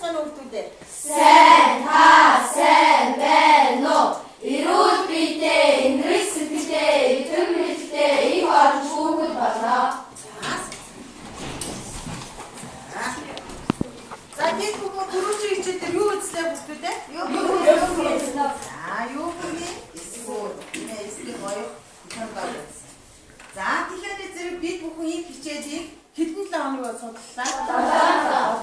байцгаана уу хүмүүдээ? Сайн, та сайн байна уу? Эрүүл биетэй, энэрэг сэтгэлтэй, идэвх мэлтэй, их олон хүүхэд болно. За, бид бүхэн түрүүчийн хичээл дээр юу үзлээ хүмүүдээ? Юу юу? За, юу бүхний эсгүүд, энэ эсгийг гоёх хямдаа үзсэн. За, тэгэхээр зэрэг бид бүхэн энэ хичээлийг хэдэн 7 хоног судлаа?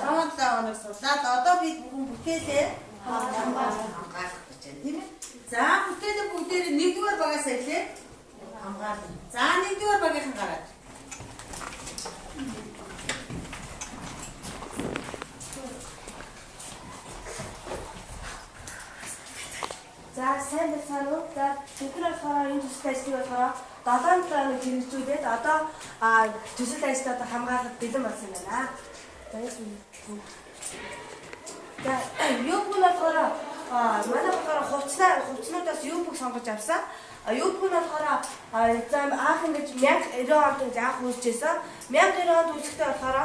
7 хоног судлаад одоо бид бүхэн бүтээлээ хамгаалах гэж байна, тийм ээ? За, бүтээлээ бүгдээрээ нэгдүгээр багаас эхлээд хамгаална. За, нэгдүгээр багийнхан гараад. За, сайн байцгаана уу? За, бид нар болохоор энэ төсөл ажлыг болохоор 7 хоног хэрэгжүүлээд одоо төсөл ажлаа одоо хамгаалах бэлэн болсон байна. За, За, юу бүх нь болохоор манай болохоор хувцснуудаас юу бүх сонгож авсан. Юу бүх нь болохоор за анх ингэж 1090 онд ингэж анх үүсчихсэн. 1090 онд үүсэхдээ болохоор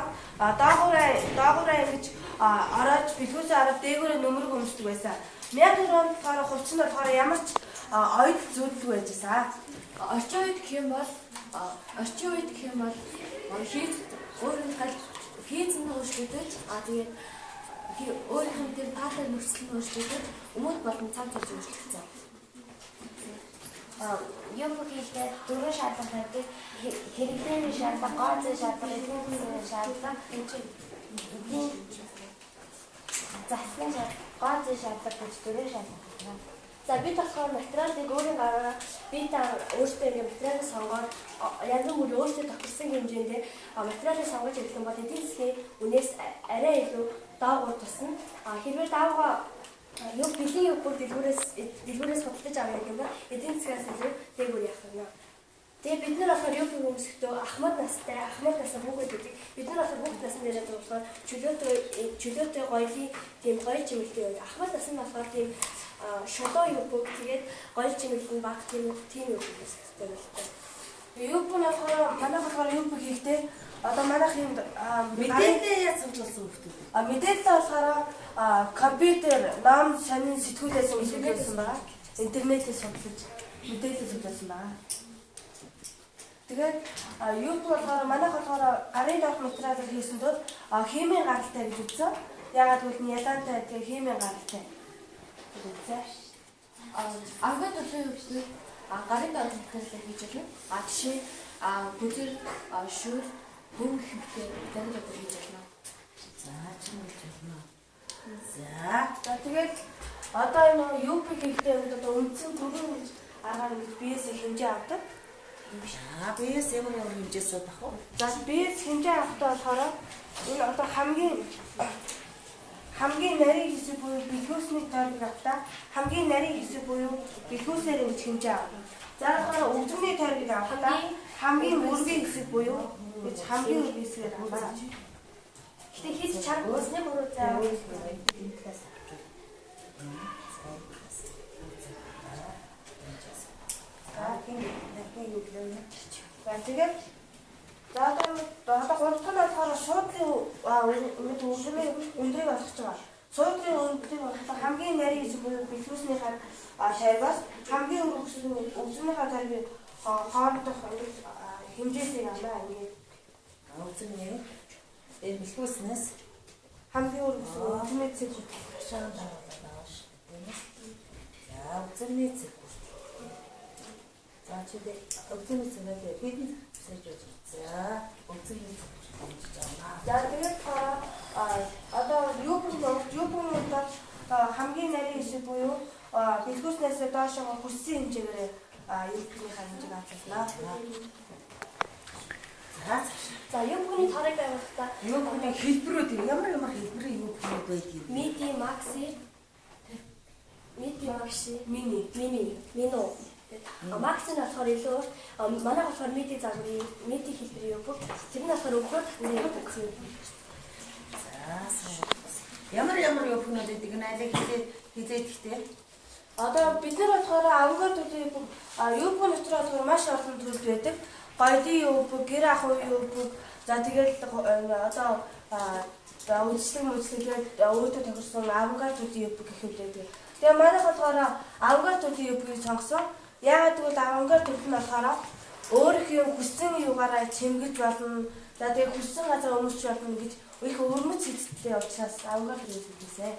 доогуураа ингэж ороож бэлгүүсээ ороод дээгүүрээ нөмрөг өмсдөг байсан. 1090 онд болохоор хувцс нь болохоор ямар ч оёд зүүдэлгүй байж байсан. Орчин үед гэх юм бол орчин үед гэх юм бол хийц өөрийн гал хийц нь өөрчлөгдөж тэгээд өөрийнх нь тэр таалал нөхцөл нь өөрчлөгдөж өмд болон цав цавж өөрчлөгдсөн. Юм хийхдээ дөрвөн шаардлага тавьдаг. Хэрэглээний шаардлага, гоо зүйн шаардлага, эдийн засгийн шаардлага, эдийн засгийн шаардлага, гоо зүйн шаардлага гэж дөрвөн шаардлага байна. За, бид болохоор материалыг өөрийн гараараа бид өөрсдөө ингээ материалыг сонгоод янз бүрийн өөрсдөө тохирсон хэмжээнд материалыг сонгож ирэх юм бол эдийн засгийн үнээс арай илүү доогуур тусна. Хэрвээ давгаа юу бэлгийн юу бүр дэлгүүрээс худалдаж авах юм бол эдийн засгаас илүү дээгүүр явах юм. Тэгээ бид нар болохоор юу өмсөхдөө ахмад настай, ахмад насны хүүхэд гэдэг. Бид нар болохоор хүүхэд насны дээр болохоор чөлөөтэй гоёлын тийм гоёл чимэглэлтэй байдаг. Ахмад нас нь болохоор тийм шулуу юбг, тэгээд гоёл чимэглэл нь баг тийм юбг өмсөхтэй байлтай. Юбг нь болохоор манайх болохоор юбг хийхдээ одоо манайх юм мэдээлэлээ яаж судалсан хүмүүс вэ? Мэдээлэлээ болохоор компьютер, ном, сонин сэтгүүлээс судалсан байгаа. Интернетээс судалж мэдээлэл судалсан байгаа. Тэгээд юу болохоор манайх болохоор гарын доорх материалыг хийсэн тул химийн гаралтай гэж үзсэн. Яагаад гэвэл ялаантай тэгээ химийн гаралтай гэж үзсэн. Авгын төлөвийн хөгжлийг гарын доорх материалыг хийж байна. Жишээ гүзэр, шүр, бөм гэх мэтээр материалуудыг хийж байна. За, чинь хийж байна. За, тэгээд одоо энэ UP хийхдээ одоо үндсэн түргэн гэж аргаар ингэж биесээ хэмжээ авдаг. За, биес ямар ямар хэмжээс авах вэ? За, биес хэмжээ авахдаа болохоор энэ одоо хамгийн нарийн хэсэг буюу бэлгүүсний тойргийг авлаа. Хамгийн нарийн хэсэг буюу бэлгүүсээр ингэж хэмжээ авна. За, болохоор өвзөмний тойргийг авахдаа хамгийн өргөн хэсэг буюу гэж хамгийн өргөн хэсгээр авна. Гэтэ хийц чанга усны буруу зай. За, тэгээд за одоо гурав дахь нь болохоор суудлын өвзмийн өндрийг олгож байгаа. Суудлын өндрийг олгоход хамгийн нарийн хэсэг буюу бэлгүүснийхаа тойргоос хамгийн өвзмийнхаа тойргийг хоорондох хэмжээсийг авна. Ингээд өвзмийн энэ бэлгүүснээс хамгийн өргөсөн өвзмийн цэг шаан даруулаад байгаа шүү дээ. За, өвзмийн цэг. За, чи өвзмийн цэг гэдэг бид сайжруулж. За, өвзмийн цэг хэмжиж авна. За, тэгээд одоо юу бүхэн хамгийн нарийн хэсэг буюу бэлгүүснээс доошоо хүссэн хэмжээгээр юбкийнхаа хэмжээг авч болно. За, юбкны торыг байгуулахдаа юбкны хэлбэрүүд ямар ямар хэлбэрийн юбкнууд байдаг юм? Миди, макси, мини, мино. Макси нь болохоор илүү урт, манай болохоор миди загварын миди хэлбэрийн юбк. Тэр нь болохоор өнгөөр татсан юбк. За, ямар ямар юбкнууд байдаг нь алиг хизээд ихтэй. Одоо бид нар болохоор авангард төрлийн юбк, юбк дотор болохоор маш олон төрөл байдаг. Гоёлын юбк, гэр ахуйн юбк, за тэгээд одоо Үзэсгэлэн мүзлэгээд өөртөө тохирсон авангард төрлийн юбка гэх юм байдаг. Тэгээ манайх болохоор авангард төрлийн юбкийг сонгосон. Яагаад гэвэл авангард төрөл нь болохоор өөрийнх нь хүссэн югаараа чимгэлж болно. За тэгээ хүссэн газар өмсч болно гэж их өвөрмөц хэдтэй учраас авангард төрөл хийсэн.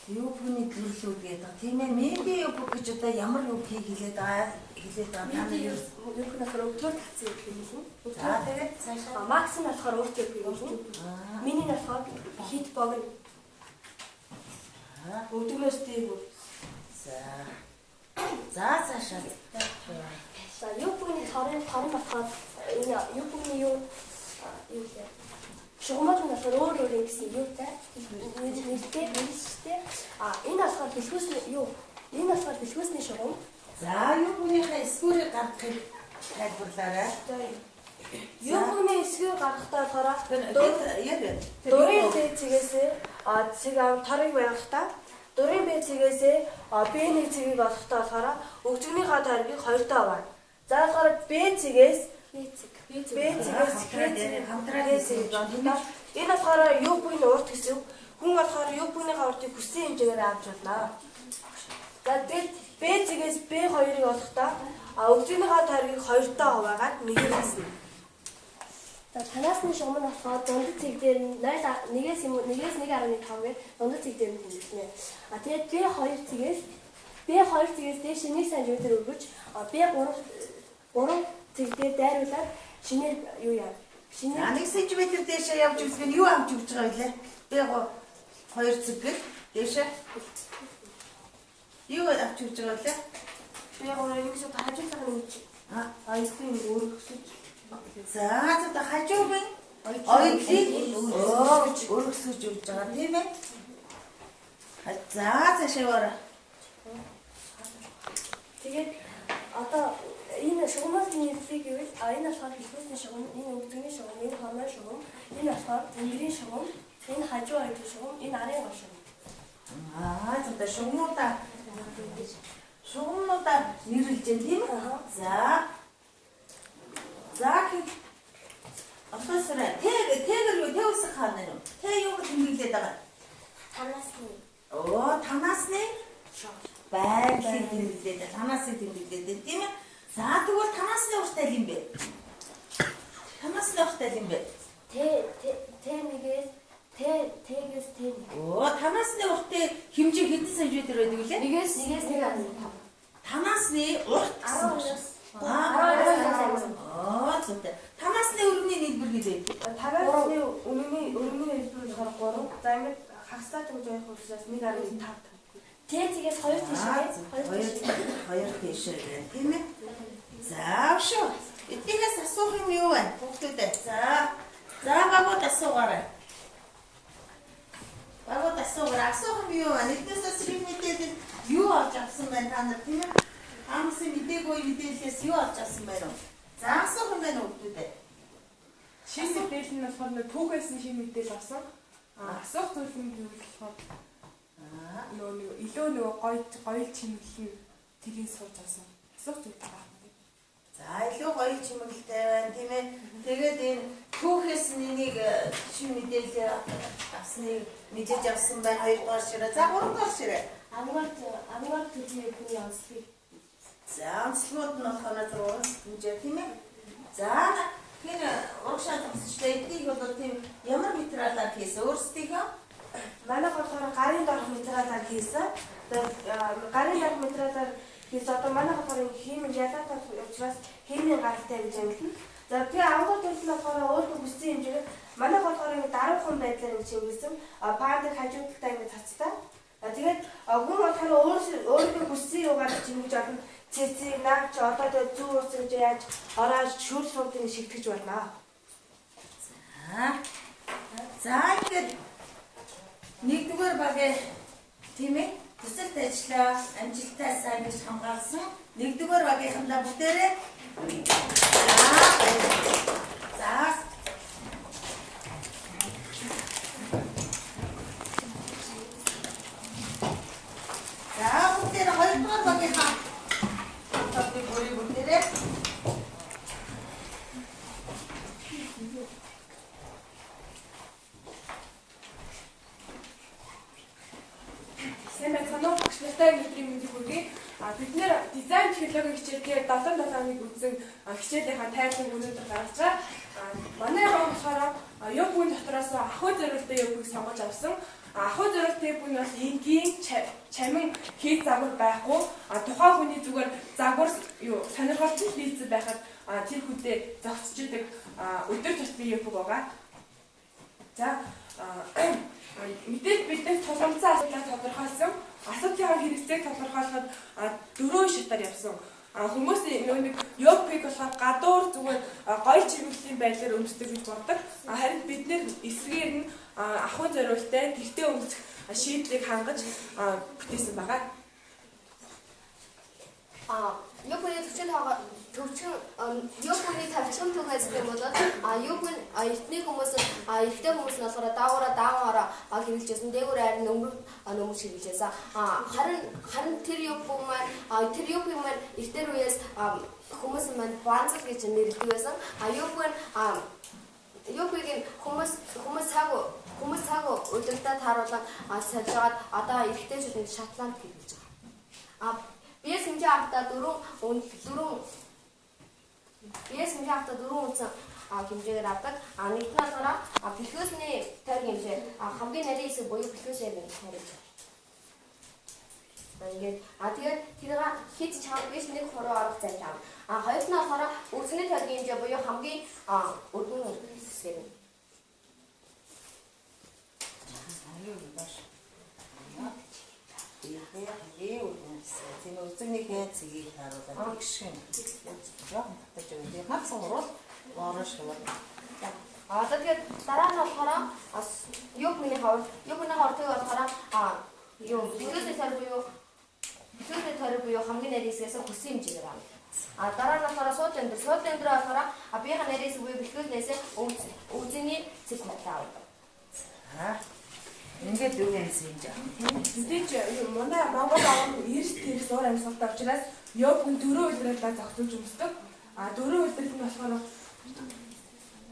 Юбкны төрлүүд гэдэг. Тийм ээ. Меди юбк гэж одоо ямар юбкийг хэлээд байгаа та нар юу? Юбк нь болохоор өвдгөр татсан юбк юм уу? За тэгээд цаашаа Макс нь болохоор урт юбк юм уу? Миний нь болохоор хит богино. Өвдгнөөс дээгүүр. За. За цаашаа. За юбкны торын болохоор энэ юбкны юу лээ? Шугамал нь болохоор өөр өөр гэсэн юутай нэртэй нэрштэй. А энэ болохоор бэлхүүсний юу? Энэ болохоор бэлхүүсний шугам. За юбкныхаа эсгүүрийг гаргахыг тайлбарлаарай. Юбкны эсгүүр гаргахтаа болохоор дөрвийн Б цэгээс цэг торыг байгахдаа дөрвийн Б цэгээс Б1 цэгийг олохдоо болохоор өгзөгнийхөө торгийг 2-тоо хуваана. За болохоор Б цэгээс Б цэг. Б цэгээс хамтраад цэгийг олохдоо энэ болохоор юбкны урт гэсэн. Хүн болохоор юбкныхаа уртыг хүссэн хэмжээгээр авч болно. За тэгээд Б цэгээс Б2-ыг олохдоо өгзөгнийхөө торгийг 2-тоо хуваагаад нэгээр хасна. За танаасны шугам нь болохоор дундад цэг дээр 0.1-ээс 1.5 гээд дундад цэг дээр нь тэмдэглэнэ. А тэгээд Б2 цэгээс дээш 1 см өргөж Б3 3 цэг дээр дайруулаад шинээр юу яа? Шинээр 1 см дээшээ явж үзэх нь юу авч өгч байгаа вэ? Б2 цэг гэл дээшээ юу авч өгч байгаа вэ? Б3 ерөнхийдөө хажуудлага нэмж оюутны өргөсөж. За за хажуугийн оюутлыг өргөсөж өгч байгаа тийм ээ. За цаашаа яваарай. Тэгээд одоо энэ шугамын нийтлэг гэвэл энэ болохоор бэлхүүсний шугам, энэ өвдөгний шугам, энэ хормын шугам, энэ болохоор өндрийн шугам, энэ хажуу оюутны шугам, энэ арын гол шугам. Аа за шугамнуудаа нэрлэж байна тийм ээ. За. За Офисраа тэгэр юу тэвсэх хаана юу? Тэ юу тэмдэглээд байгаа? Танаасны. Оо, танаасны байрлалыг тэмдэглээд, танаасыг тэмдэглээд байна тийм ээ. За тэгвэл танаасны урт аль юм бэ? Танаасны урт аль юм бэ? Тэ тэ нэгээс Т Т-гээс Т. Оо, танаасны уртын хэмжээ хэдэн сантиметр байдаг вэ? 1-ээс 1.5. Танаасны урт 12-оос 12. Аа, зүйтэй. Танаасны өргөний нийлбэр гэж байдаг. Танаасны өргөний нийлбэр болохоор 3. За ингээд хагастай төгж явах учраас 1.5. Т цэгээс 2 тийшээ. 2 тийшээ гэх тийм ээ. За, шүү. Эднээс асуух юм юу вэ? Хүүхдүүдээ. За. За, багууд асуугаарай. Багууд асуугаарай. Асуух юм юу вэ? Эднээс шинэ мэдээлэл юу олж авсан байна та нар тийм ээ? Хамсын мдээгүй мэдээллээс юу олж авсан байна вэ? За, асуух юм байна хүүхдүүдээ. Шинэ мэдээлэл нь болохоор нөө түүхээс нь шинэ мэдээлэл авсан. Асуух зүйл нь гэвэл болохоор нөгөө илүү нөгөө гоё чимэглэл нь тэрийг сууж авсан. Асуух зүйл байна. За, илүү гоё чимэглэлтэй байна тийм ээ. Тэгээд энэ түүхээс нь энийг шинэ мэдээлэл авсныг мэдээж авсан байна. 2 дугаар ширээ. За, 3 дугаар ширээ. Авангард төрлийн хүний онцлогийг. За, онцлогууд нь болохоор 6 хэмжээ тийм ээ. За, тэр урагшаа зогсчлаа. Эднийг бол тийм ямар материалаар хийсэн? Өөрсдийнхөө Манайх болохоор гарын дорх материалаар хийсэн. Тэгээд гарын дорх материалаар хийсэн. Одоо манайх болохоор химийн ялаатай учраас химийн гаралтай гэж амлана. За тэгээ авангард төрөл нь болохоор өөртөө хүссэн хэмжээгээр манайх болохоор ингэ даруухан байдлаар ингэ чимгэлсэн. Паандыг хажуу талдаа ингэ цацтай. Тэгээд хүн болохоор өөрийнхөө хүссэн юугаар чимгэж олно. Цэцэг, наагч одоо тэгээ зүү ус гэж яаж ороод шүр сурд ингэ шигтгэж болно. За, ингээд нэгдүгээр багийн тийм ээ төсөлт ажлаа амжилттай сайн гэж хамгаалсан нэгдүгээр багийнхандаа бүгдээрээ за за бүгдээрээ хоёрдугаар багийнхаа тавтыг бүрийг бүгдээрээ Бид нэр дизайн технологийн хичээлээр 7 хоног үзэн хичээлийнхаа тайлан өнөөдөр гаргаж байгаа. Манай баг болохоор ЮБ-ийн дотроос ахуй зориултын ЮБ-ийг сонгож авсан. Ахуй зориултын ЮБ нь бол энгийн чамин хийц загвар байхгүй. Тухайн хүний зүгээр загвар юу сонирхолтой хийцэн байхад тэр хүнтэй зохицож идэг өдөр тутмын ЮБ байгаа. За мэдээж биднээс тулгамдсан асуудлаа тодорхойлсон. Асуудлын хэрэгцээг тодорхойлоход дөрвөн шатаар явсан. Хүмүүс нэг ЮБ-ийг болохоор гадуур зүгээр гоё чимэглэлийн байдлаар өмсдөг гэж боддог. Харин бид нэр эсрэгээр нь ахуй зориулттай тэртээ өмсөх шийдлийг хангаж бүтээсэн байгаа. ЮБ-ийн төвчин төвчин ЮБ-ийн тавьчихсан түүхээс гэх юм бол ЮБ нь эртний хүмүүс эрэгтэй хүмүүс нь болохоор дааваараа дааваараа хэрэглэжсэн. Дээгүүр харин өнгөр нөмөж хэрэглэжсэн. Харин тэр ЮБ маань тэр ЮБ маань эртээр үеэс хүмүүс маань банзал гэж нэрлэдэг байсан. ЮБ нь ЮБ-ийг хүмүүс цаг удирдаа тааруулан сольж байгаад одоо эрэгтэйчүүд нь Шотланд хэрэглэж байгаа. Биес хэмжээ авахтаа дөрвөн биес хэмжээ авахтаа дөрвөн үндсэн хэмжээгээр авдаг. Нэгд нь болохоор бэлхүүсний тойргийн хэмжээ, хамгийн нарийн хэсэг буюу бэлхүүсээр нь тойрж. Ингээд тэгээд тэрийг хэд чанга биш нэг хуруу орох зайд авна. Хоёрт нь болохоор өвзгний тойргийн хэмжээ буюу хамгийн өргөн хэсгээр нь. Тийм үзэгнийхээ цэгийг харуулаад тэгшин жоохон татаж өгье. Ганц хурал орон шувал. Одоо тэгээд дараа нь болохоор ЮБ-ний хавар, ЮБ-ний хаврыг болохоор юу бэлхүүсний тойрог буюу бэлхүүсний тойрог буюу хамгийн нарийн хэсгээс хүссэн хэмжээгээр авна. Дараа нь болохоор суудлын өндөр, суудлын өндөр болохоор биеийн нарийн хэсэг буюу бэлхүүснээс өвзөний цэг хутлаа авдаг. Ингээд дөрвөн хэмжээ. Мэдээж манай Монгол орн эрс тэрс уур амьсгалтай учраас ЮБ нь дөрвөн улирлаа зохицуулж өмсдөг. Дөрвөн улирал нь болохоор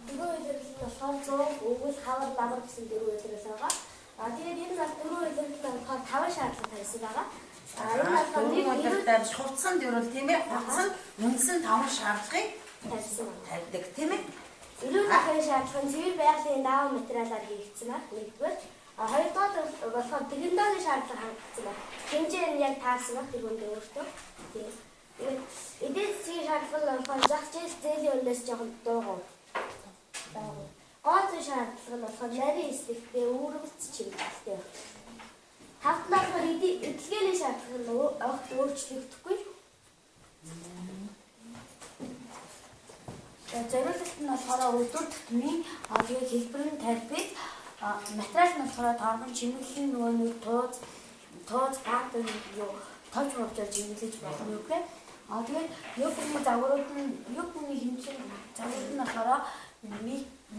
дөрвөн улирал нь болохоор 100, өвөл, хавар, лавар гэсэн дөрвөн улирал байгаа. Тэгээд энэ бол дөрвөн улирал нь болохоор 5 шаардлага тавьсан байгаа. Энэ болохоор нэг улиралтай биш хувцсан дөрвөл тийм ээ. Хувцас нь үндсэн 5 шаардлагыг тавьсан тавьдаг тийм ээ. Эрүүл ахуйн шаардлага нь цэвэр байгалийн дааван материалаар хийгдсэн байна. Нэгдүгээр. Хоёрдугаар болохоор технологийн шаардлага хангагдсан байна. Хэмжээ нь яг таарсан байх тэр хүндээ өөртөө. Тэгээд эдийн засгийн шаардлага нь болохоор зах зээл зээлийн үнээс жоохон дуугүй. Гол зүйн шаардлага нь болохоор нарийн эслэгтэй үүрэгц чиглэлтэй байх. Тавд нь болохоор эдлгээний шаардлага нь огт өөрчлөгдөхгүй. Зориулалт нь болохоор өдөр тутмын тэгээд хэлбэр нь тарбиз. Материал нь болохоор торгон чимэглэлийн нөгөө нэг тууз паттерн юу товч мовжоор чимэглэж болох юм гэх. Тэгээд ЮБ-ийн загварууд нь ЮБ-ийн хэмжээ загварууд нь болохоор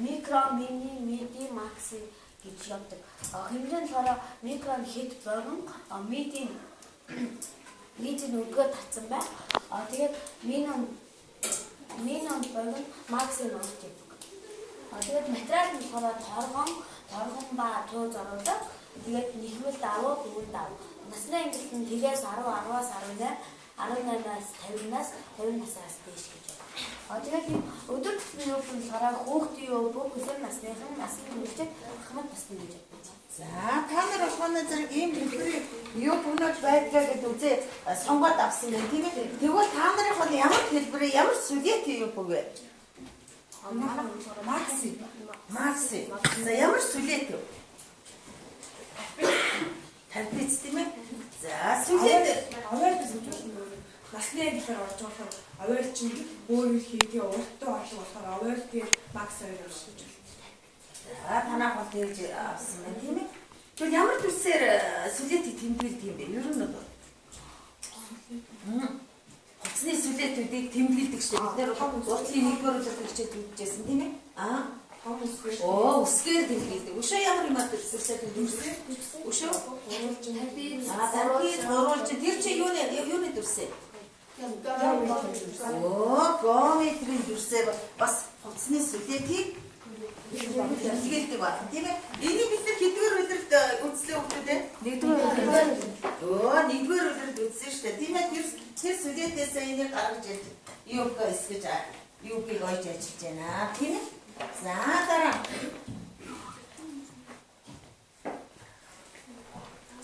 микро, мини, миди, макси гэж явдаг. Хэмжээ нь болохоор микро нь хэд богино, миди нь өдгөө татсан байх. Тэгээд мини нь богино, макси нь урт гэдэг. Тэгээд материал нь болохоор торгон ба тууз оруулаад тэгээд нэхмэл давуу, дөрвөн давуу. Насны ангилал нь 1-ээс 10, 10-аас 18, 18-аас 50-наас 50 насаас дээш гэж байна. Тэгээд ийм өдөр тутмын ЮБ нь болохоор хүүхдийн ЮБ, хүлээн насныхан, насны хүрэлцээд ахмад насны гэж байна. За та нар болохоор зэрэг ийм хэлбэрийн ЮБ-нууд байдгаа гэдээ үзээ сонгоод авсан юм тийм ээ. Тэгвэл та нарын бол ямар хэлбэрийн ямар сүлээтэй ЮБ вэ? Макси. Макси. За ямар сүлээт вэ? Тарбиц тийм ээ. За сүлээд аваар гэж болно. Насны ангиллаар орж болохоор аваар чинь өөр хийгээ урттай орлого болохоор аваар тэгээд макс хоёр орж байна. За танах бол тэгж авсан байна тийм ээ. Тэгвэл ямар төсөөр сүлээтийг тэмдэглэдэг юм бэ? Ер нь бол хувцсны сүлээтүүдийг тэмдэглэдэг шүү дээ. Бид нэр уртлын нэгдүгээр улирлын хичээл үзчихсэн тийм ээ. Өсгээр тэмдэглэдэг. Өшөө ямар юм төсөөр тэмдэглэдэг? Өшөө тарбиз, тарбиз, гурвалж тэр чи юуны дүрсээ? Геометрийн дүрсээр бас хувцсны сүлээтийг тэмдэглэдэг байна тийм ээ. Энийг бид нар хэдгээр улиралд үзлээ хүмүүс ээ? Нэгдүгээр улирал. Нэгдүгээр улиралд үзсэн шүү дээ. Тийм ээ, тэр сүлээдээсээ энийг гаргаж ирж ЮП эсгэж ЮП-ийг ойж ажиллаж байна. Тийм ээ? За дараа.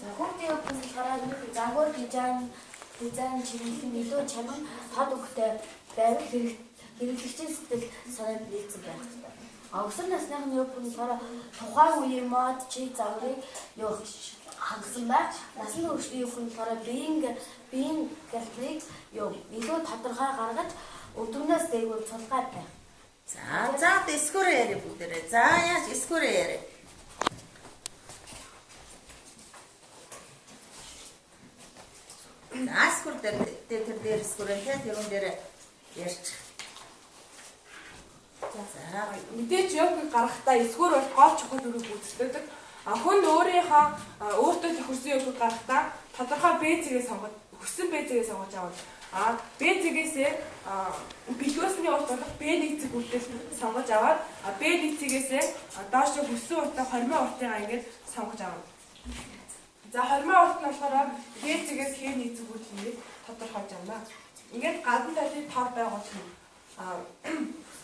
За хүүхдийн ЮП нь болохоор загвар дизайн чиглэл нь илүү чанар тод өгтэй байвал хэрэглэгчийн сэтгэл санаанд нийцсэн байх ёстой. А өсвөр насныхны ЮП нь болохоор тухайн үеийн мод чиг загварыг юу хангасан байх. Насны хөгжлийн ЮП нь болохоор биеийн гэлтрийг юу илүү тодорхой гаргаж өвдөгнөөс дээгүүр цулгай байх. За эсгүүрээ яриа бүгдээрээ. За яаж эсгүүрээ яриа. За эсгүүр дээр тэр дээр эсгүүрээ тэрүүн дээр ярьчих. За мэдээж ЮП-ыг гаргахтаа эсгүүр бол гол чухал үүрэг гүйцэтгэдэг. А хүн өөрийнхөө өөртөө тохирсон ЮП-ыг гаргахтаа тодорхой Б цэгээ сонгож, хүссэн Б цэгээ сонгож авна. А Б цэгээсээ бэлгөөсний урт болох Б1 цэг хүртэл сонгож аваад Б1 цэгээсээ доош хүссэн уртаа хормой уртыгаа ингээд сонгож авна. За хормой урт нь болохоор Б цэгээс Х1 цэг хүртэл ингээд тодорхойлж авна. Ингээд гадна талын тор байгуулах юм.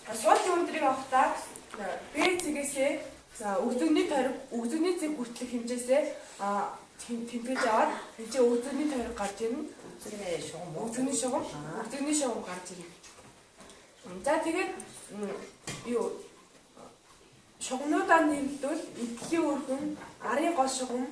Суудлын өндрийг авахдаа Б цэгээсээ өгзөгний тойрог, өгзөгний цэг хүртэлх хэмжээсээ тэмдэглэж аваад энэ чинь өгзөгний тойрог гарч ирнэ. Өгзөгний шугам, өгзөгний шугам гарч ирнэ. За тэгээд юу шугамнуудаа нэрлвэл эдлийн өргөн, арын гол шугам,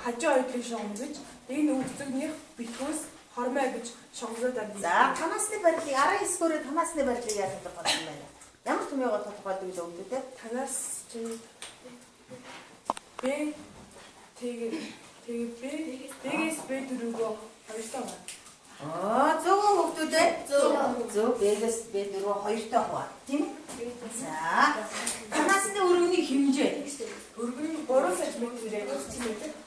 хажуу оюутлын шугам гэж энэ өгзөгнийх бэлхүүс хормой гэж шугамнуудаа нэрлэв. За танаасны барилыг 19-р танаасны барилыг яаж тодорхойлсон байна? Ямар томьёогоор тодорхойлдог вэ өгдөө те? Танаас чинь Б тэг Б Б-гээс Б дөрөвгөө хоёртой хуваа. Зөв өгдөө те? Зөв Б-гээс Б дөрөв хоёртой хуваа. Тийм ээ? За танаасны өргөний хэмжээ. Өргөн нь 3 см-ээр.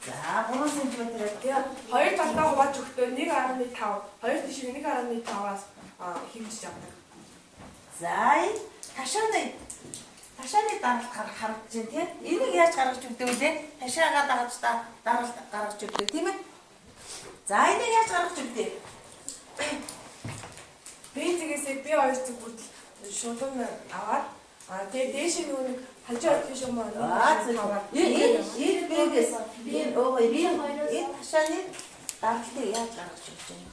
За 3 см-ээр. Тэгээ хоёр талдаа хувааж өгтөө 1.5, хоёр тийш 1.5-аас хэмжиж авдаг. За ташааны даралт харагдаж байна тийм. Энийг яаж гаргаж өгдөг вэ? Ташаагаа дагаж даралт гаргаж өгдөг тийм ээ. За энийг яаж гаргаж өгдөг? Б цэгээсээ Б2 цэг хүртэл шулуун аваад тэгээ дээш нөгөө нэг хажуу оюутлын шугам аваад энэ Б-гээс энэ ташааны даралтыг яаж гаргаж өгч байна?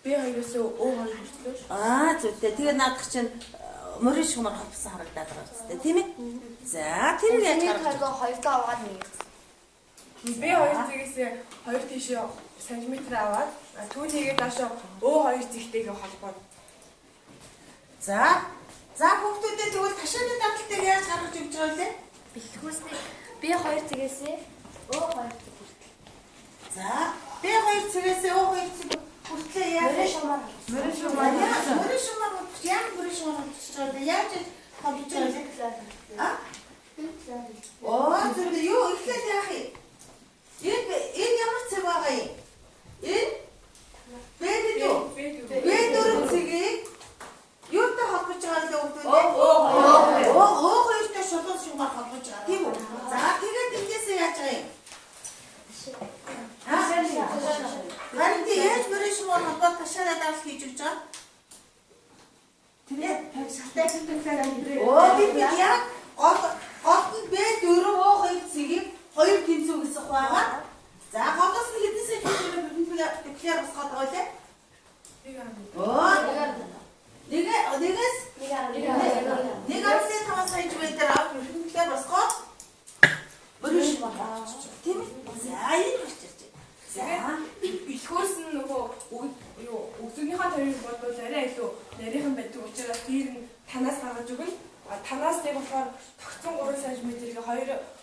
Б2-оос О2 хүртэл. Зүйтэй. Тэгээ наадах чинь мөрийн шугамар холбосон харагдаад байгаа үстэй тийм ээ. За тэрийг яаж гаргаж өгөх? Хоёртой аваад нэг. Б2 цэгээс 2 тийшээ сантиметр аваад түүнийгээ доошоо О2 цэгтэйгээ холбооно. За хүүхдүүдээ тэгвэл ташааны даралтыг яаж гаргаж өгч байгаа вэ? Бэлхүүсний Б2 цэгээс О2 цэг хүртэл. За Б2 цэгээс О2 цэг хүртлээ яаж мөрийн шугамар яаж мөрийн шугамар холбож байгаа вэ? Яаж холбож байгаа вэ? Зөв юу эхлээд яах юм? Энэ ямар цэг байгаа юм? Энэ Б4. Б4 цэгийг юутай холбож байгаа вэ хүүхдүүд? О2-той шулуун шугамар холбож байгаа тийм үү? За тэгээд эндээсээ яаж байгаа юм? Харин тий яаж мөрийн шугамар холбоод ташаанаа даралт хийж өгч байгаа? Тэр шатай Би яг гол нь Б4 О2 цэгийг 2 тэнцүү гэсэн хуваагаад за голоос нь хэдэн сантиметр перпендикуляр босгоод байгаа лээ? Нэгээс 1.5 сантиметр аваад перпендикуляр босгоод мөрийн шугамар холбож байгаа тийм ээ? За энэ гарч ирж байна. За бэлхүүс нь нөгөө юу өгзөгнийхээ тойрог бодвол арай илүү нарийнхан байдаг учраас дээр нь танаас гаргаж өгнө. Танаас нэг болохоор тогтсон 3 см-ийг 2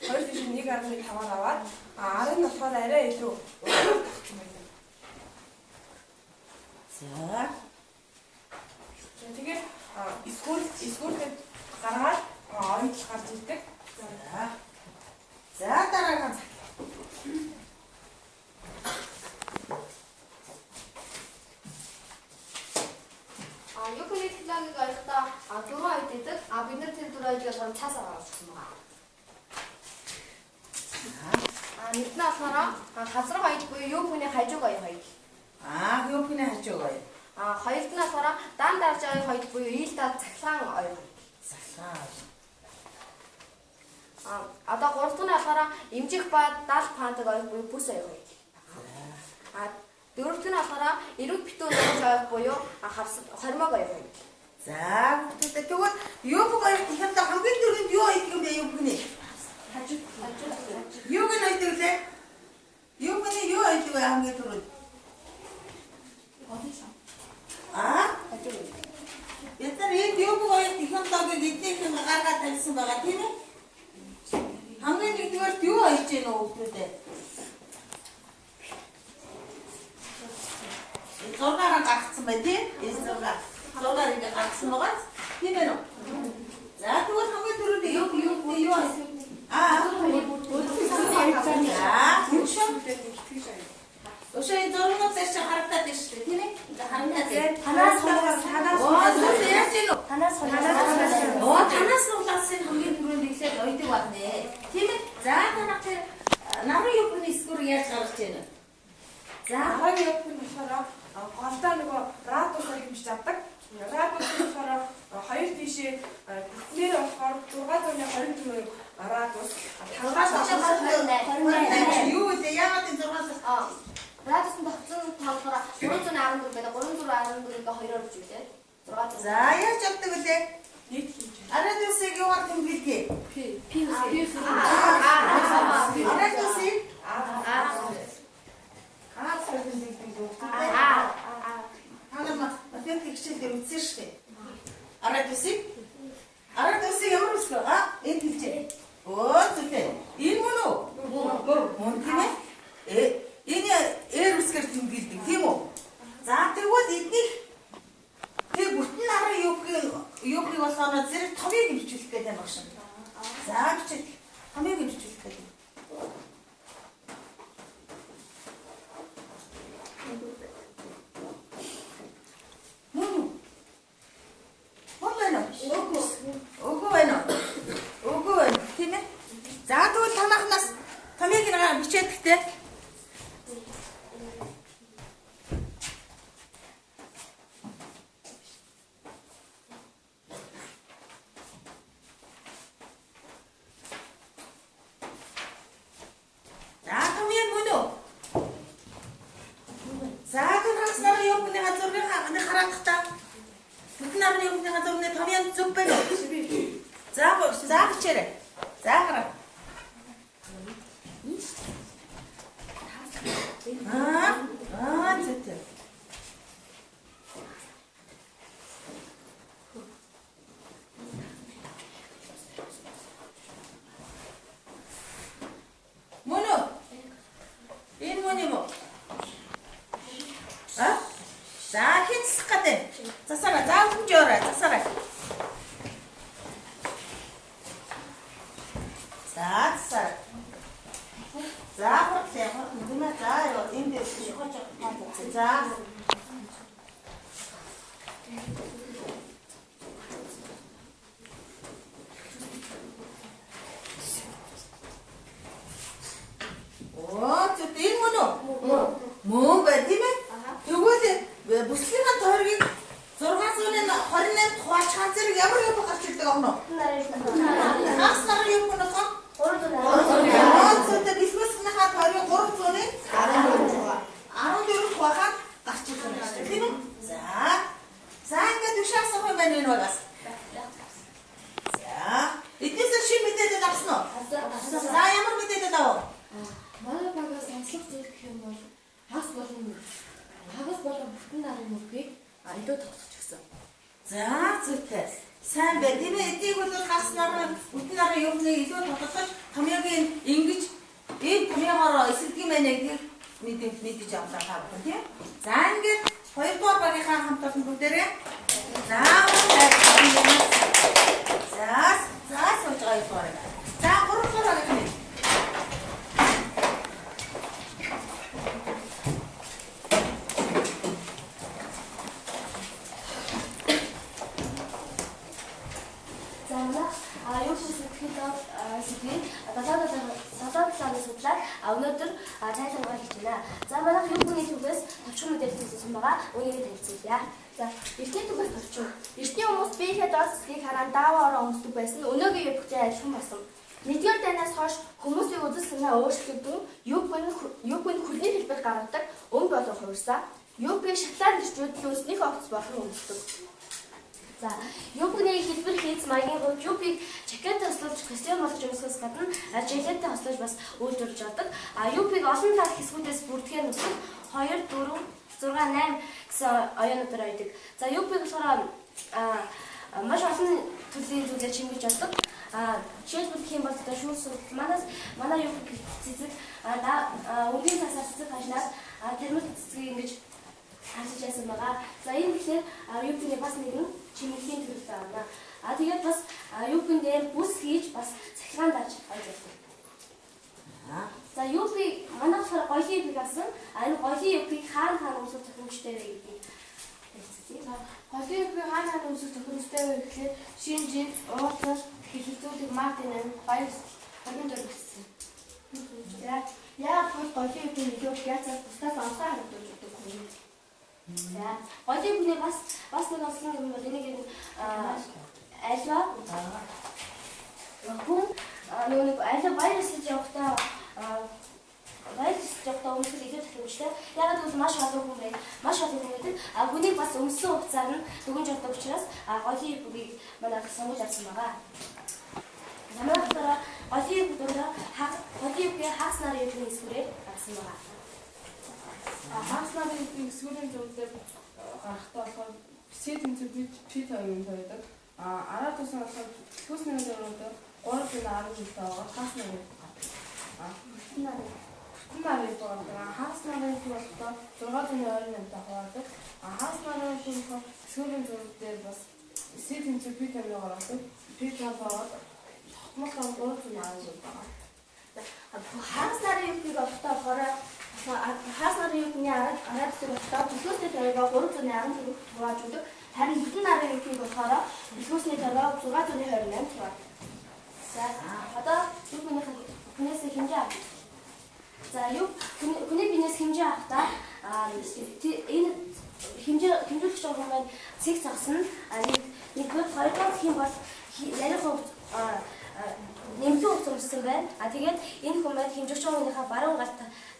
2 тийш 1.5-аар аваад ар нь болохоор арай илүү тогтсон байдаг. За тэгээд эсгүүртэд гаргаад оюутл гарч ирдэг. За дараагийн ЮП-ний технологиг ойлгохдоо дөрвөн оюут гэдэг. Бид нар тэр дөрвөн оюутыг болохоор цаасаар оруулсан байгаа. Нэгд нь болохоор хазраг хоёул буюу юу хүний хажууг оёх хоёул. Юу хүний хажууг оёх. Хоёрт нь болохоор дан дарж оёх хоёул буюу ийл дад цахилгаан оёх. Цахилгаан. Одоо гурав дахь нь болохоор эмжих ба дал пантаг оёх буюу бүс оёх хоёул. Дөрөвт нь болохоор эрүүл битүү нууж оёх буюу хормог оёх хоёул. За, хүүхдүүдээ тэгвэл юу бүх оёх гэхэд хамгийн түрүүнд юу оёх юм бэ юу бүхний? Хажуу. Юуг нь ойдог лээ? Юу бүхний юу ойдог вэ хамгийн түрүүнд? Хажуу. Бид нар энд юу бүх оёх технологиг эднийхэн гаргаад тавьсан байгаа тийм ээ? Хамгийн нэгдүгээрт юу ойж гэнэ хүүхдүүдээ? Зургаараа гаргацсан байна тийм? Энэ зураг. Зургаар ингэ гаргасан байгаа. Тийм ээ үү? За тэгвэл хамгийн түрүүнд юу юу юу Өшөө энэ зургууд дээр чинь харагдаад байна шүү дээ, тийм ээ? Ингээ харагдаад байна. Танаас яаж юм бэ? Танаас Танаас суулгаасан хамгийн түрүүнд эхлээд ойдог байна. Тийм ээ? За танах тэр наран юбны эсгүүр яаж гаргаж байна вэ? За хоёр юб нь болохоор голдоо нөгөө радиусаар хэмжиж авдаг. Радиус нь болохоор хоёр тийшээ бүтнээр болохоор 624 радиус. Тангааш 28. Юу вэ? Яагаад энэ 600? Радиус нь тогтсон болохоор 314 байдаг. 314-ийг 2-оор бичүүлээ. 600. За яаж авдаг вүлээ? Нийт хэмжээ. Радиусыг юугаар тэмдэглэдэг? Пи. Радиусыг Аа тэмдэглэдэг үү? Та нар математик хичээл дээр үзсэн шүү дээ. Радиусыг ямар үсэг вэ? Энэ хэлжээ. Өө зүгтээ. Энэ мөн үү? Мөн тийм ээ? Энэ эр үсгээр тэмдэглэдэг тийм үү? За тэгвэл эднийх тэр бүтэн нарын юугийг болохоор зэрэг томьёог хэмжүүлэх гэдэг юм багш. За бичээд томьёог хэмжүүлэх гэдэг. Мөн үү? Мөн байна уу? Үгүй байна уу? Үгүй байна, тийм ээ? За тэгвэл танахнаас томьёог нь бичээдэгтэй. За томьёо мөн үү? За тэр хагас нарын юбны зургийг хараад та. Бүтэн нарын юбны зургийн томьёо зөв байна уу? За за бичээрэй. За гараа. Зүйтэй. Мөн үү? Энэ мөн юм уу? За хэн засах гэдэг? Засаарай. За хүнжөөрэй. Засаарай. За засаарай. За хурлаа хурлаа тийм ээ. За ёо энд дээр шихож авах. За. Зөв энэ мөн үү? Мөн бай тийм ээ. Тэгвэл бүслэгийн тойргийг 628 хуваачихсан зэрэг ямар юм гарч ирдэг аах нь? Хагас нарын юм нь болохоор 300. Зөв бэлгүүсгийнхаа тойргийг 314 хуваахаар гарч ирэх юм байна тийм үү? За. За ингээд түшээ асуух юм байна энэ багаас. За. Эднээс шинэ мэдээлэл авсан уу? За ямар мэдээлэл авав? Манай багаас онцлог зүйл гэх юм бол хагас болон бүтэн нарын мөргийг илүү тогтсож өгсөн. За зүйтэй. Сайн байна. Тийм ээ. Эднийг бол хагас нарын бүтэн нарын юмныг илүү тодорхойлж томьёогийн ингэж ийм томьёогоор эсэлдэг юм байна гэдгийг мэдэж авлаа та бүхэн тийм. За ингээд хоёрдугаар багийнхаа хамт олон бүгдээрээ. За за за сууж байгаа юм байна. За гуравдугаар багийн. За манай юу сэтгэл сэдвийн 77 7 хоног судлаад өнөөдөр тайлбарлага хийж байна. За манайх юу хүний түүхээс товчхон мэдээлэл хийсэн байгаа. Үүнийг танилцуулъя. За эртний түүхээс товчхон. Эртний хүмүүс биеийнхээ доод хэсгийг харан дааваа ороо өмсдөг байсан. Өнөөгийн юбктэй адилхан болсон. Нэгдүгээр дайнаас хойш хүмүүсийн үзэл санаа өөрчлөгдөн юб нь хөлний хэлбэр гаргадаг өнгө болон хувирсан. Юбкийг шотланд эрчүүд үндэснийхээ хувцас болгон өмсдөг. За, юбкны хэлбэр хийц маягийн хувьд юбкийг жакеттэй хослуулж костюм болгож өмсөхөөс гадна жилеттэй хослуулж бас үйлдвэрлэж авдаг. А юбкийг олон тал хэсгүүдээс бүрдэхээр нөхөд 2 4 6 8 гэсэн оюунуудаар ойдог. За, юбкийг болохоор маш олон төрлийн зүйлээр чимгэж авдаг. Жишээлбэл гэх юм бол одоо шүүр сургал манай юбк цэцэг өнгийн цасаар цэцэг хашнаад термос цэцгийг ингэж харж яасан байгаа. За энэ тэгэхээр юбкны бас нэгэн чимэглэлийн төрөл байна. А тэгээд бас юбкэн дээр бүс хийж бас цахилгаан дарж ойж болно. За юбкийг манай болохоор гоёлын юбкийг авсан. А энэ гоёлын юбкийг хаана хаана өмсөх тохиромжтой вэ гэдгийг хэлцгээе. За гоёлын юбкийг хаана хаана өмсөх тохиромжтой вэ гэхлээр шинэ жил, уулзалт, хэлэлцүүлэг, мартын 8, баяр ёслол, 24 гэсэн. За яагаад бол гоёлын юбкийг илүү яцаас бусдаас онцгой харагдуулж өгдөг юм. За гоёлын юбкний бас нэг онцлог юм бол энийг альва хүн нөгөө нэг альва баяр ёслож явахдаа өмсөх илүү тохиромжтой. Яагаад гэвэл маш олон хүн байна. Маш олон хүн байдаг. А хүнийг бас өмссөн хувцаар нь дүгнж авдаг учраас гоёлын юбкийг манай сонгож авсан байгаа. Манай болохоор гоёлын юбк дундаа гоёлын юбкийг хагас нарын юбкийн эсвэрээр гаргасан байгаа. Хагас нарын юбкийн эсвэрийн зүйлээр гарахдаа болохоор C тэнцүү P тойрог байдаг. А араа тусан болохоор төлхөөсний тойрогоор 3.10 жилтэй байгаа хагас нарын юбк гардаг. Бүтэн нарын юбк гардаг. Хагас нарын юбк болохоор 628 та хуваадаг. Хагас нарын юбк болохоор эсвэрийн зураг дээр бас C тэнцүү P тойрог гаргадаг. P тойрог бөгөөд тогтмол 3.10 байгаа. Хагас нарын юбкийг олохдоо болохоор хагас нарын юбкны араа хэсэг болохдоо төлхөөсний тойрогоо 314 хувааж өгдөг. Харин бүтэн нарын юбкийг болохоор төлхөөсний тойрогоо 628 хуваадаг. За одоо юб хүнээс хэмжээ авах. За юб хүний биенээс хэмжээ авахдаа энэ хэмжүүлэгч хүн маань цэг зогсно. Нэг хоёрдугаар гэх юм бол нарийн хувь нэмлэн хувц өмссөн байна. А тэгээд энэ хүн маань хэмжигч хүнийхээ баруун гал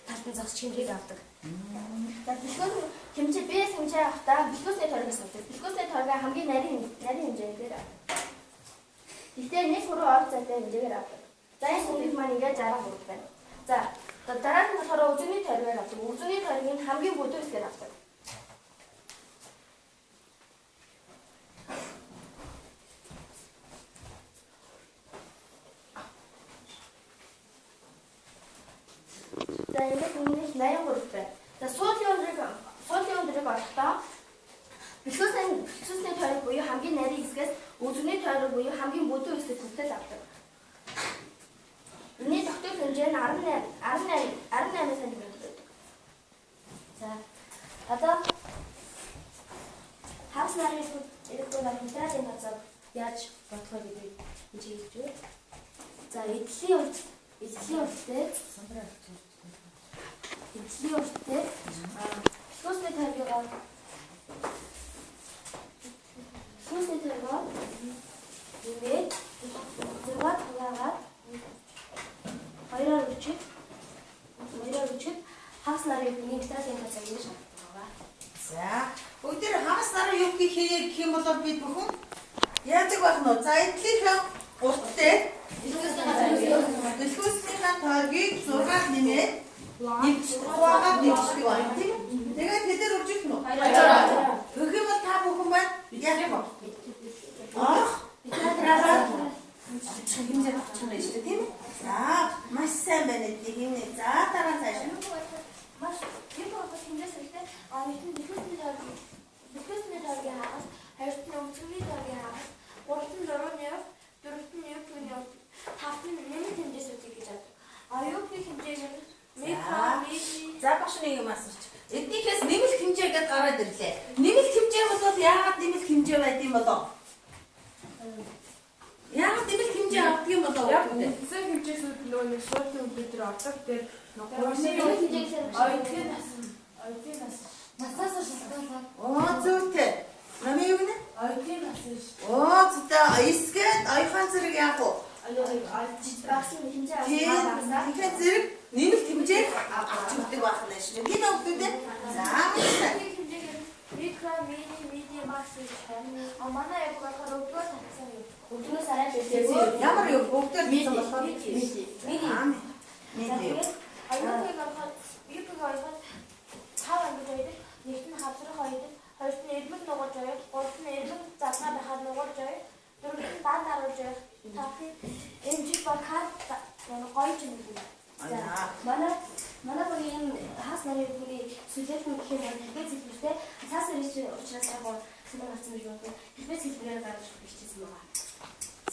талд нь зогсож хэмжээг авдаг. За бэлхүүс хэмжээ биес хэмжээ авахдаа бэлхүүсний тойрогоос авдаг. Бэлхүүсний тойрогоо хамгийн нарийн хэмжээгээр авдаг. Гэхдээ нэг хуруу ор зайтай хэмжээгээр авдаг. За энэ хүнийг маань ингээд 63 байна. За дараа нь болохоор үзүүний тойрогоор авдаг. Үзүүний тойргийг хамгийн бүдүү хэсгээр авдаг. За ингээд өмнөх 83 байна. За суудлын өндрийг олохдоо бэлхүүсний тойрог буюу хамгийн нарийн хэсгээс үзүүний тойрог буюу хамгийн бүдүү хэсэг хүртэл авдаг. Энэний тогтмол хэмжээ нь 18 см байдаг. За одоо хагас нарын юбкийг материалын тооцоог яаж бодох вэ гэдгийг энд хэлж өгье. За эдлийн урттай бэлхүүсний тойрогоо нэмээд 6 хуваагаад 2-оор өчөд хагас нарын юбкийн материалын тооцоог ингэж гаргадаг байгаа. За бүгдээр хагас нарын юбкийг хийе гэх юм бол бид бүхэн яадаг байх нь вэ? За эдлийнхээ урттай бэлхүүснийхээ тойргийг 6-аар нэмээд хуваагаад нэмждэг байна тийм үү? Тэгээд тэдээр үржих нь үү? Тэгэх юм бол та бүхэн маань яах юм бэ? Орох материалаар хэмжээ авчих нь шүү дээ тийм үү? За маш сайн байна эдний хэмнээ. За дараа цааш. Маш юм бол хэмжээс хэрэгтэй. А нэгэн бэлхүүсний тойргийн хагас, хоёрт нь өмцгөний тойргийн хагас, гуравт нь нурууны урт, дөрөвт нь юбкны урт, тавт нь нэмэлт хэмжээсүүдийг гэж авдаг. А юбкны хэмжээг нь микро, мини. За багш нэг юм асууч. Эднийхээс нэмэлт хэмжээ гэдээ гараад ирлээ. Нэмэлт хэмжээ бол яагаад нэмэлт хэмжээ байд юм болов? Яагаад нэмэлт хэмжээ авдаг юм болов? Яг үндсэн хэмжээс сүйд нөгөө нэг шуутын өдөр дээр ордог. Тэр нөгөө оюутны нас оюутны нас наснаас шалтгаалаад. Оо зүйтэй. Намын юу гэнэ? Оюутны нас ш. Оо зүйтэй. Эсгээд оюухан зэрэг яах вэ? Багсан хэмжээ авсан. Тэгэхээр зэрэг нэмэлт хэмжээг авч өгдөг байх нь шин. Тийм үү хүмүүс ээ? За хэмжээгээр микро, мини, медиум, макс гэж байна. А манай яг болохоор өвдгөө татсан юм. Өвдгөөс арай бэлээ. Ямар юу өвдгөө татсан болохоор мини. Мини. Оюутныг болохоор юуг оюутан тав ангид оюутан, нэгт нь хавсрах оюутан, хоёрт нь эрмэг нугалж оюут, гуравт нь эрмэг залгаа байхаар нугалж оюут, дөрөвт нь дан даруулж оюут, тавт нь эмжиг ба карт гоё юм юм. За манай манай багийн хаас нарын бүрийн сүлээд нь гэх юм бол хэрвээ хэлбэртэй цаас ирж учраас яг санаа гарсан гэж бодсон. Хэрвээ хэлбэрээр гаргаж бичсэн байгаа.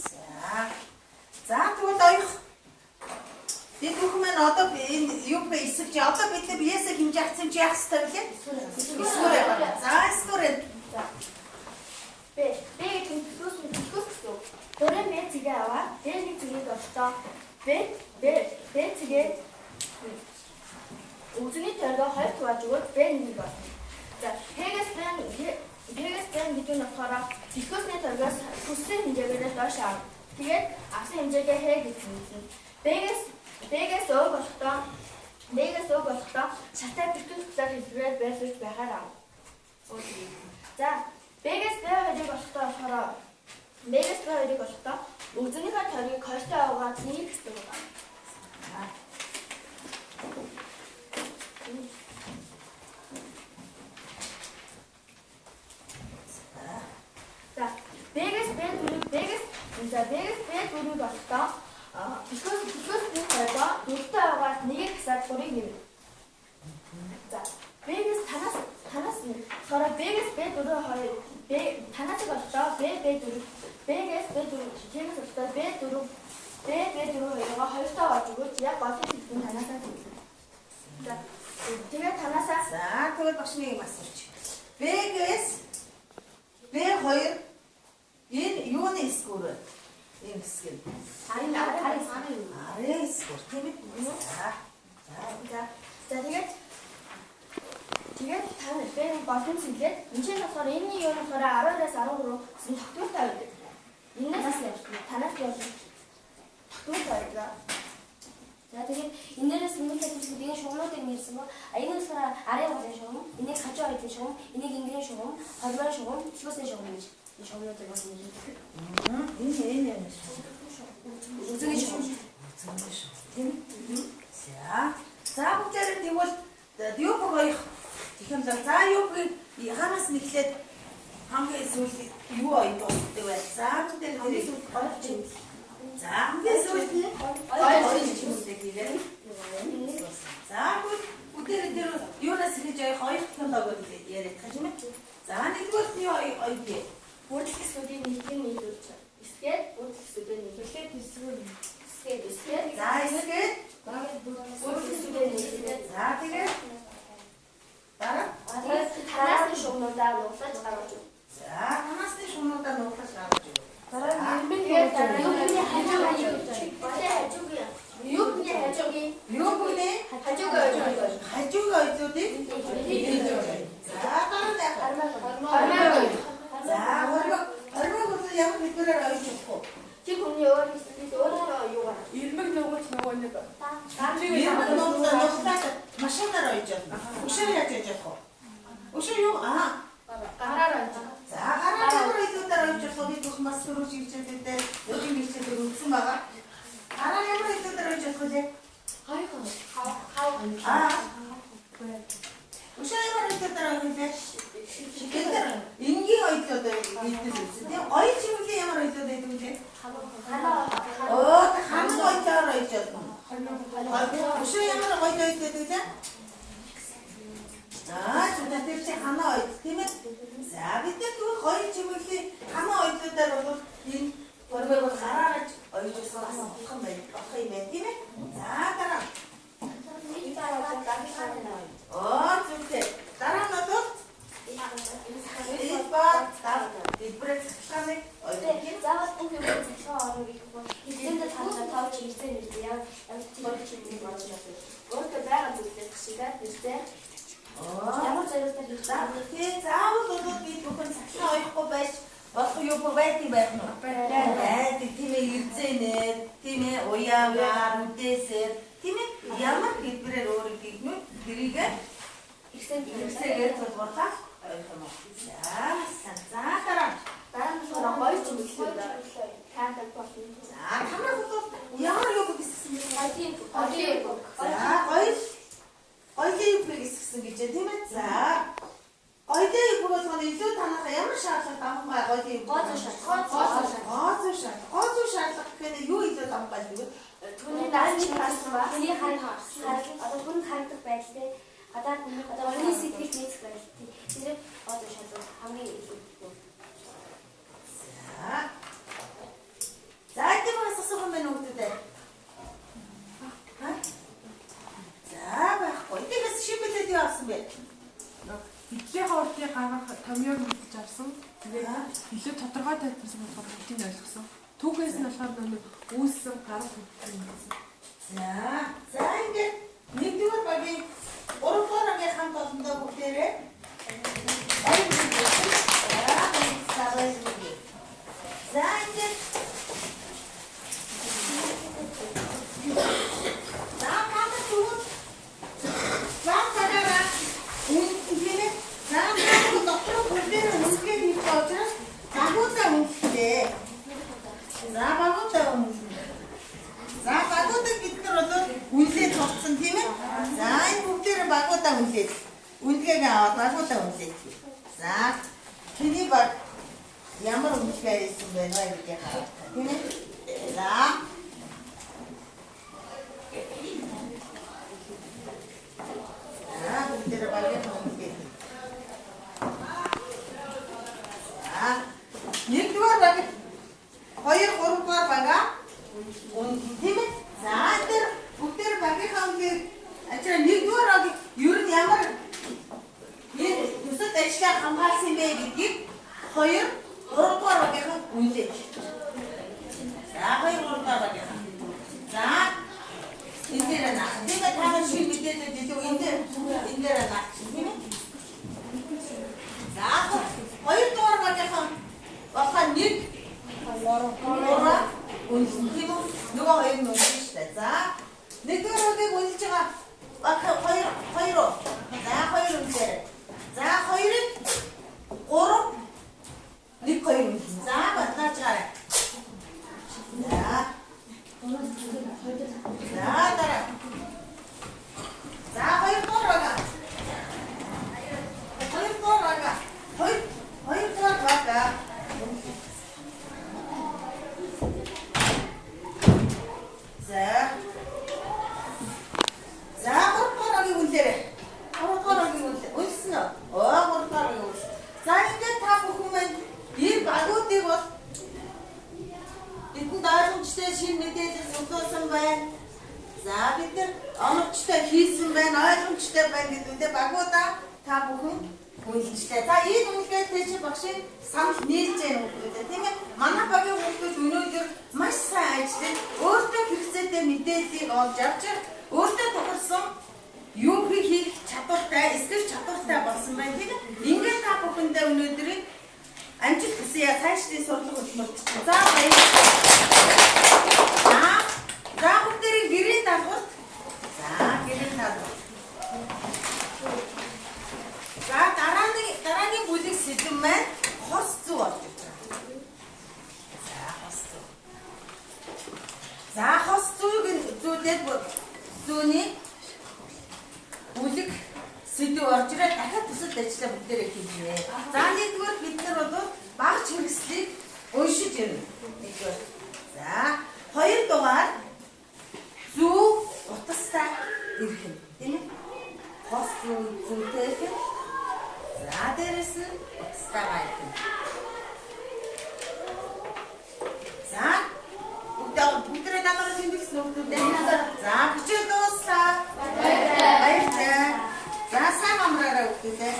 За. За тэгвэл оёх. Бид бүхэн маань одоо энэ юу бэ эсэж одоо бид нар биесээ хэмжээ авсан чи яах ёстой вэ? Эсгүүрээ. За эсгүүрээ. За. Б. Б гэдэг нь плюс плюс гэсэн үг. Дөрөв Б цэгээ аваа. Дээр нэг цэгийг олдоо. Б Б Б цэгээ үзний тойргоо 2 хувааж өгөөд Б нэг болно. За Х-гээс Б Х-гээс Б гэдэг нь болохоор плюсны тойргоос хүссэн хэмжээгээр доош авна. Тэгээд авсан хэмжээгээ Х гэж хэлнэ. Б-гээс Б-гээс О болохдоо Б-гээс О болохдоо шатай бэрхтэн талаар хэлбэрээр байрлуулж байхаар авна. За Б-гээс Б хоёрыг болохдоо болохоор Б-гээс Б хоёрыг болохдоо үзнийхээ тойргийг хоёртой аваад нэг гэсэн үг байна. За Б-гээс Б дөрөв Б-гээс за Б-гээс Б дөрөв болохдоо плюс плюс нэг тойргоо дөрөвтэй аваад нэгийг хасаад гурыг нэмнэ. За Б-гээс танаас танаас болохоор Б-гээс Б дөрөв хоёр Б танаасыг олдоо Б Б дөрөв Б-гээс Б дөрөв К-гээс олдоо Б дөрөв Б Б дөрөв хоёроо хоёртой аваад өгөөч яг голын хэлбэр танаасаа төлнө. За тэгээд танаасаа за тэгвэл багш нэг юм асууч. Б-гээс Б2 энэ юуны эсгүүр вэ? Энэ хэсэг нь. Энэ арын арын эсгүүр тийм ээ. За. За. За тэгээд тэгээд та Б голын цэглээд энэ чинь болохоор энэний юу болохоор 12-аас 13 гэсэн тогтвортой байдаг. Энээс танаас явуулна. Тогтвортой байдаг. За тэгээд энэ дээрээс нэмэлт хэлбэр энэ шугамнуудыг нэрсэн ба энэ болохоор арын голын шугам, энийг хажуу хоёрын шугам, энийг ингэрийн шугам, хормын шугам, төлгөөсний шугам гэж энэ шугамнуудыг бас нэрлэдэг. Энэ энэ юм шиг. Үзэний шугам. Үзэний шугам тийм ээ. За. За бүгдээрээ тэгвэл юу бүх оёх гэх юм бол за юу бүх хаанаас нь эхлээд хамгийн сүүл юу оёд болдог вэ? За бүгдээрээ хамгийн сүүл гоё юм. За хамгийн сүүлд нь гоё чимэглэг хийгээд. За бүгдээрээ тэр юунаас эхэлж оёх оёх технологиуд яриад байгаа юм ээ. За нэгдүгээр нь юу оёд вэ? Бүрдэл хэсгүүдийн нэгэн нийлүүлж эсгээд бүрдэл хэсгүүдийн нийлүүлээд эсгүүр эсгээд эсгээд за эсгээд бүрдэл хэсгүүдийн нийлүүлээд за тэгээд дараа тэгээд танаасны шугамнуудаа нуглаж гаргаж өг. За танаасны шугамнуудаа нуглаж гаргаж өг. Дараа нь эрмэг юуны хажуугийн юуны хажуугийн юуны хажуугийн хажуугийн оюутнуудыг за дараа нь хормой. За хормой бол ямар хэлбэрээр оюуж болох вэ? Тэр хүний өөр хэсгээс өөрөө юугаар эрмэг нугалж нөгөө нэг эрмэг нуглаад машинаар оюуж болно. Өшөө яаж оюуж болох вэ? Өшөө юу аа гараар оюуж. За гараар ямар хэлбэрээр оюуж болох вэ? Би бүх бас түрүү хичээлүүдээр өдрийн хичээлээр үзсэн байгаа. Гараар ямар хэлбэрээр оюуж болох вэ? Хав аа Өшөө ямар хэлбэрээр оюуж вэ? Бид нар энгийн оюутлууд нэгдэл үзсэн тийм гоё чимэглэн ямар оюутлууд байдаг вэ? Оо ханаг оюутлаар оюуж болно. Өшөө ямар гоё оюут байдаг вэ? За тэр чи ханаа оюут тийм ээ. За бид нар тэгвэл гоё чимэглэн ханаа оюутлуудаар бол энэ хормыг бол гараарч оюуж бас болох юм байна. Болох юм байна тийм ээ. За дараа. Оо зүйтэй. Дараа нь бол Дэлбэрээр цахилгааныг заавал бүх юм цахилгаан орно гэх юм. Хэвлэндээ тавтай тав чиглэсэн нэртэй яг ямар чимээ болж байна. Өөртөө байгаа зүйлээс гшигээ нэртэй. Ямар зориултаар хийж байгаа. Тий, заавал бол бид бүхэн цахилгаан оёхгүй байж болох юу байдаг байх нь уу? Байдаг. Тийм ээ, эрзэнээр, тийм ээ, уяагаар, үдээсээр, тийм ээ, ямар хэлбэрээр өөрийг гигнүү тэрийг хэрэгсээгээр тулгуурлах оёх юм уу? За, за дараа. Дараа нь болохоор гоё чимэглэл таадаг болно. За, тамрах бол ямар юу гэсэн бэ? Гоёлын үг. За, гоёлын үг гэсэн гэж тийм ээ. За, гоёлын үг болгоно илүү танахаа ямар шаардлага давхгаа гоёлын үг? Гоо зүй шаардлага. Гоо зүй шаардлага. Гоо зүй шаардлага гэхээр юу илүү давхгаа гэвэл түүний наас хүний одоо хүнд харагдах байдалтай гадаад одоо хүний сэтгэл нийцэх байдалтай. Тэр гоо зүй шаардлага хамгийн илүү. За. За, тийм бас асуух юм байна хүүхдүүдээ. За, байхгүй. Тиймээс шинэ мэдээлэл юу авсан бэ? Хэдлийн уртыг гаргах томьёог мэдэж авсан. Тэгээд илүү тодорхой тайлбарсан болохоор бүгдийг ойлгосон. Түүхээс нь болохоор нэг үүссэн гарах хөгжил мэдсэн. За, за ингээд нэгдүгээр багийн 3 дугаар ангийн хамт олондоо бүгдээрээ баярлалаа. За, ингээд за камер түгэн за цагаараа үнэлээ. За камер дотор бүгдээрээ үнэлгээ хийх учраас багуудаа үнэлээ. За багуудаа үнэлээ. За багуудаа бид нар бол үнэлээ цогцсон тийм ээ. За энэ бүгдээрээ багуудаа үнэлээ. Үнэлгээгээ аваад багуудаа үнэлээ. За чиний баг ямар үнэлгээ хийсэн бэ гэдгийг хараа. Тийм ээ. За. За бүгдээрээ багийн үнэлгээ. За. Нэгдүгээр баг 2 3 дугаар бага тийм ээ. За тэр бүгдээр багийнхаа үнэлгээ ачаа нэгдүгээр баг ер нь ямар энэ төсөл ажлаа хамгаалсан бэ гэдгийг 2 3 дугаар багийнхан үнэлээ. За 2 3 дугаар багийнхан. За энэ дээр наа. Тийм ээ, та нар шинэ мэдээлэл илүү энэ дээр наа. Тийм ээ. За 2 дугаар багийнхан болохоор 1 3 үнэлсэн тийм үү? Нөгөө хоёр нь үнэлсэн шүү дээ. За нэгдүгээр багийг үнэлж байгаа баг 2 2. За 2 үнэлээ. За 2-ыг 3 1 2 үнэлсэн. За батлаач гараа. За. За дараа. За 2 дугаар баг. 2 дугаар баг. 2 дугаар баг. За. За 3 дугаар багийг үнэлээрэй. 3 дугаар багийг үнэлээ. Үнэлсэн үү? Оо 3 дугаар багийг үнэлсэн. За ингээд та бүхэн маань энэ багуудыг бол бидэнд ойлгомжтой шинэ мэдээлэл судлуулсан байна. За бид нар оновчтой хийсэн байна, ойлгомжтой байна гэдүүдээ багуудаа та бүхэн үнэлжлээ. За энэ үнэлгээтэй чи багшийн санал нийлж байна хүүхдүүдээ, тийм ээ. Манай багийн хүүхдүүд өнөөдөр маш сайн ажиллаж, өөртөө хэрэгцээтэй мэдээллийг олж авч, өөртөө тохирсон юм хийх чадвартай, эсгэх чадвартай болсон байна, тийм ээ. Ингээд та бүхэндээ өнөөдрийн амжилт хүсье. Цаашдын сурлага хөдөлмөрт. За баярлалаа. За бүгдээрээ гэрийн даалгаварт. За гэрийн даалгавар. За дараагийн бүлэг сэдэв маань хос зүү болж ирж байгаа. За хос зүү. За хос зүүг зүүдээд зүүний бүлэг сэдэв орж ирээд дахиад төсөл ажлаа бүгдээрээ хийе. За нэгдүгээр бид нар бол багц хэрэгслийг уншиж ирнэ. Нэгдүгээр. За хоёр дугаар зүү утастай ирэх нь, тийм ээ? Хос зүү зүүтэй ирэх нь. За дээрэс нь утастайгаа ирэх нь. За бүгдээрээ даалгавраа тэмдэглэсэн хүүхдүүдээ. За хичээл дууслаа. Баярлалаа. За сайн амраарай хүүхдүүдээ.